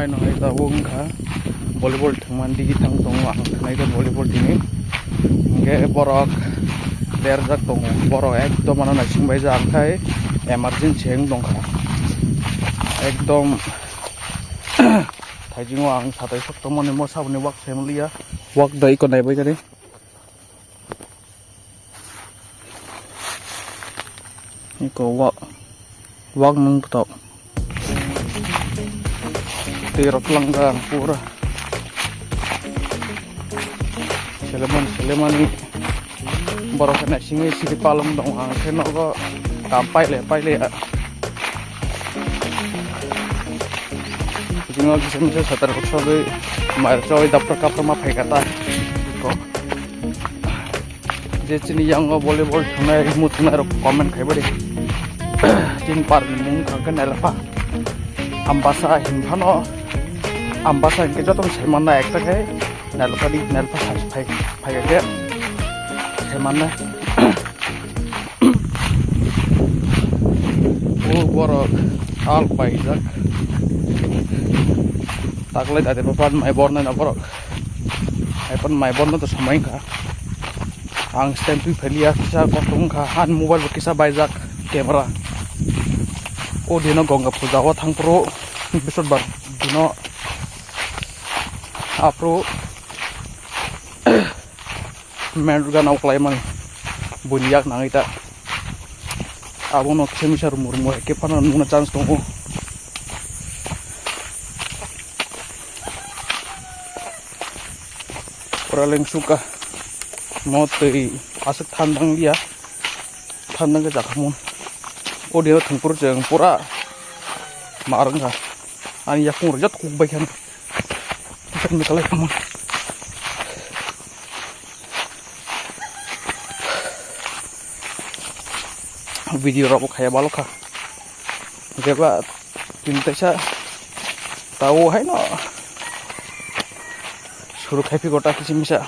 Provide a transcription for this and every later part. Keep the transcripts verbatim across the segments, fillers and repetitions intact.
Ano hai tabuk wngkha volleyball thwngmani digi thang tongo, ang thwnai khe volleyball tini. Hingke borok berjak tongo, borok ekdom ano naising baijak, ang khai emergency wng tongkha. Ekdom thaisingo ang satai sok tongmani, mo saboni wak sai manliya, wak dai iko naibai kari. Iko wak, wak nung tok. Twi rok twlang kha pura. Selemani, selemani. Borok khe naisingwi siri palong tong, ang khe nogo kam paile, paile. Bisingo kisa misa satar rok sogwi mai rok sogwi dapra kapra ma phaikha ta. Iko. Je chini yango volleyball thwngnai, rimut thwngnai rok comment khaibai de. Chini park ni mung kha khe Nailapha. Ambasa hinphano, Ambasa hinkhe jotono sai manna ekta khe Nailapha di, Nailapha sai phai, phai khe sai manna. O borok al paijak. Taklai dade papan mai bornai na borok. Hai pan mai borno to samai kha. Ang stand twi phailiya, kisa kosto wngkha, ani mobile bo kisa baijak camera. O dino Ganga puja o thang phuru, Bisodbar dino aphuru main road gana uklai mani, buini yak nangwi ta. Abono kisa misa rumu rumu hai khe phano nukna chance tongo. Pura lengsuk kha. Mo twi aswk thandang liya. Thandang khe jakhamung. Audio thwngphuru chwng pura ma rwngkha. Ani yakung rok jat kuk bai kha. Kisan ni kalai khamung. Video rok bo khaya balo kha. Jeba Tini kaisa tao haino suru khai phi gota kisimisa.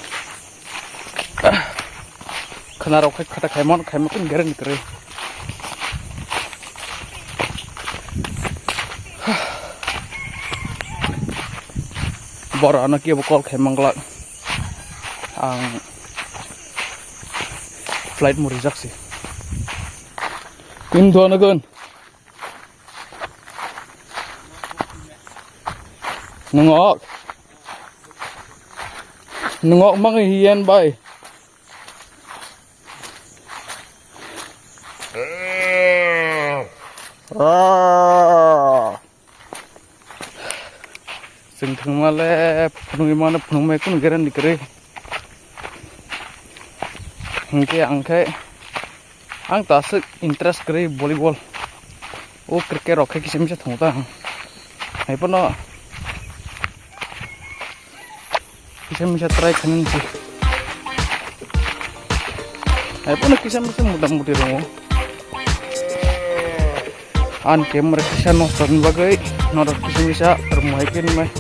Khna rok khai khata khai mon khai mon kin gereng kre. Bor ano kibo call khai manglak. Ang flight mo rijak si. Kin do ano gun. Nungok. Nungok mang hiyan bai. Ah. Chwng thwngmale phunugwi mano, phunugmai kunu guarantee kwrwi. Hinkhe ang khe, ang to aswk interest kwrwi volleyball. O cricket rok khe kisa misa thwng ta ang. Haiphano kisa misa try khainani se. Haiphano kisa misa mota moti rongo. Ani camera kisa nosto ni bagwi norok kisa misa rwmai khe nwngnai.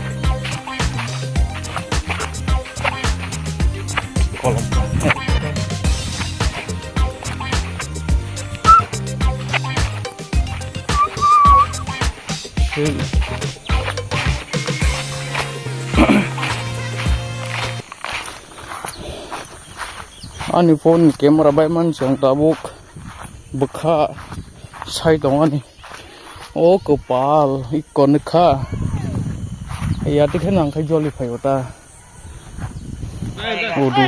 Kolom. Ani phone ni camera bai man chwng tabuk bwkha sai tongani. O kwpal ikko nukha. Ya tikhe nang khai joli phaio ta. Udu.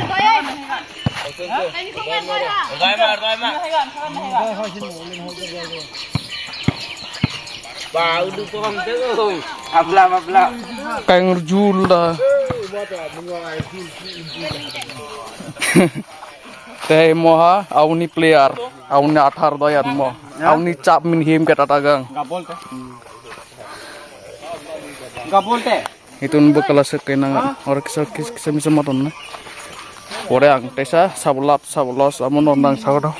Kaingur jul da. Tei moha auni player, auni athar doyan mo, auni chap min him ke tatagang. Itun bwkala se kainang oro kisa kis-, kisa misa motom na. Pore ang teisa sabo lat sabo los amo no nang sago do.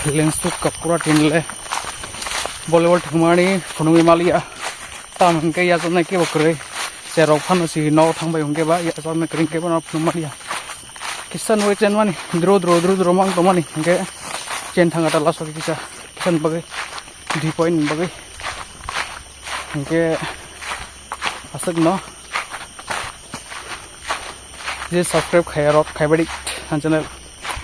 Lengsuk kapura tinle volleyball thwngmani phunugwi maliya. Tam hwnkhe yachaknai kebo kwrwi. Cherok phano si nogo thangbai hwnkhe ba yachaknai kwrwi hwnkhe bono phunuk maliya. Kisa nugwi chenmani dro dro dro dro mang tongmani hwnkhe chen thangata last o kisa kisa ni bagwi. Dui point ni bagwi. Hingke aswkno je subscribe khaiya rok khaibadik ang channel.